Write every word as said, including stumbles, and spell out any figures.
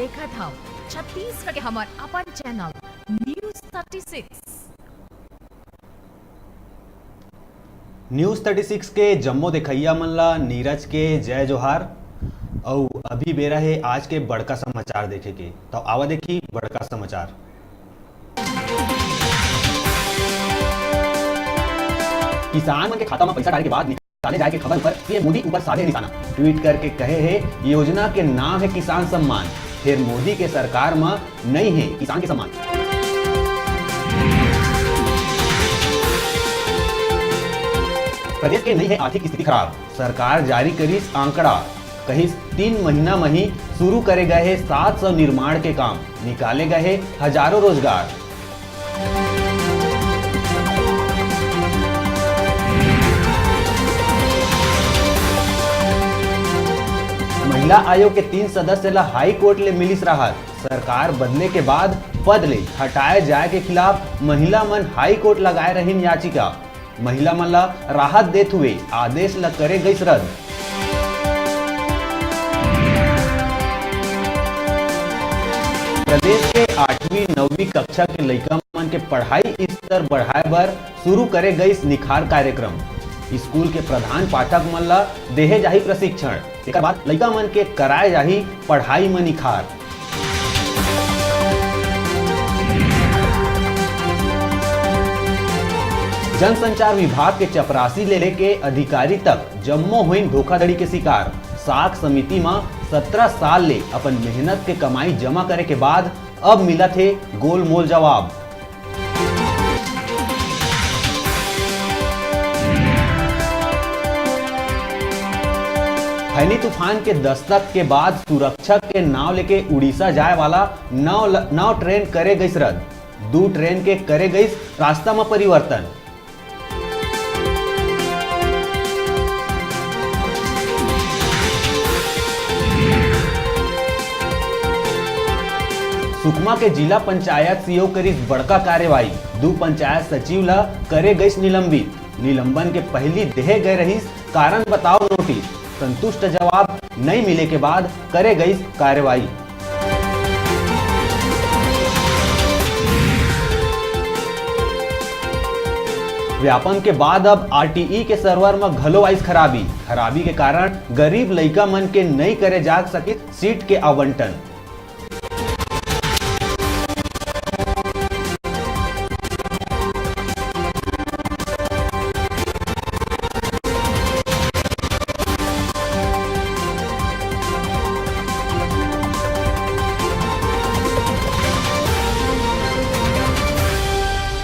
देखत हव छत्तीसगढ़ के हमर अपन channel news thirty six. News thirty six के जम्मो देखइया मन ला नीरज के जय जोहार। अउ अभी बेरा हे आज के बड़का समाचार देखे के, तो आवा देखी बड़का समाचार। किसान मन के खाता म पइसा डाले के बाद निकाले जाए के खबर ऊपर पीएम मोदी ऊपर साधे निशाना। ट्वीट करके कहे हे, योजना के नाम हे किसान सम्मान, फेर मोदी के सरकार म नइ हे किसान के सम्मान। प्रदेश के नइ हे आर्थिक स्थिति खराब, सरकार जारी करिस आंकड़ा, कहिस तीन महीना म ही शुरू करे गए हे सात सौ निर्माण के काम, निकाले गए हे हजारों रोजगार। महिला आयोग के तीन सदस्य ला हाई कोर्ट ले मिलिस राहत। सरकार बदले के बाद पद ले हटाए जाए के खिलाफ महिला मन हाई कोर्ट लगाए रहिन याचिका। महिला मन ला राहत देत हुए आदेश ला करे गइस रद्द। प्रदेश के आठवीं नौवीं कक्षा के लइका मन के पढ़ाई स्तर बढ़ाए बर शुरू करे गइस निखार कार्यक्रम। स्कूल के प्रधान पाठक मन ला देहे जाही प्रशिक्षण। एकर बाद लइका मन के कराए जाही पढ़ाई म निखार। जनसंचार विभाग के चपरासी ले लेके अधिकारी तक जम्मो होइन धोखाधड़ी के शिकार। साख समिति म सत्रह साल ले अपन मेहनत के कमाई जमा करे के बाद अब मिलत हे गोलमोल जवाब। फैनी तूफान के दस्तक के बाद सुरक्षा के नाव लेके उड़ीसा जाए वाला नौ ल-, नौ ट्रेन करे गइस रद्द। दू ट्रेन के करे गइस रास्ता म परिवर्तन। सुकमा के जिला पंचायत सीईओ करिस बड़का कार्रवाई, दू पंचायत सचिव ला करे गइस निलंबित। निलंबन के पहिली देहे गए रहिस कारण बताओ नोटिस, संतुष्ट जवाब नइ मिले के बाद करे गइस कार्रवाई। व्यापम के बाद अब आरटीई के सर्वर म घलो आइस खराबी। खराबी के कारण गरीब लइका मन के नइ करे जा सकिस सीट के आवंटन।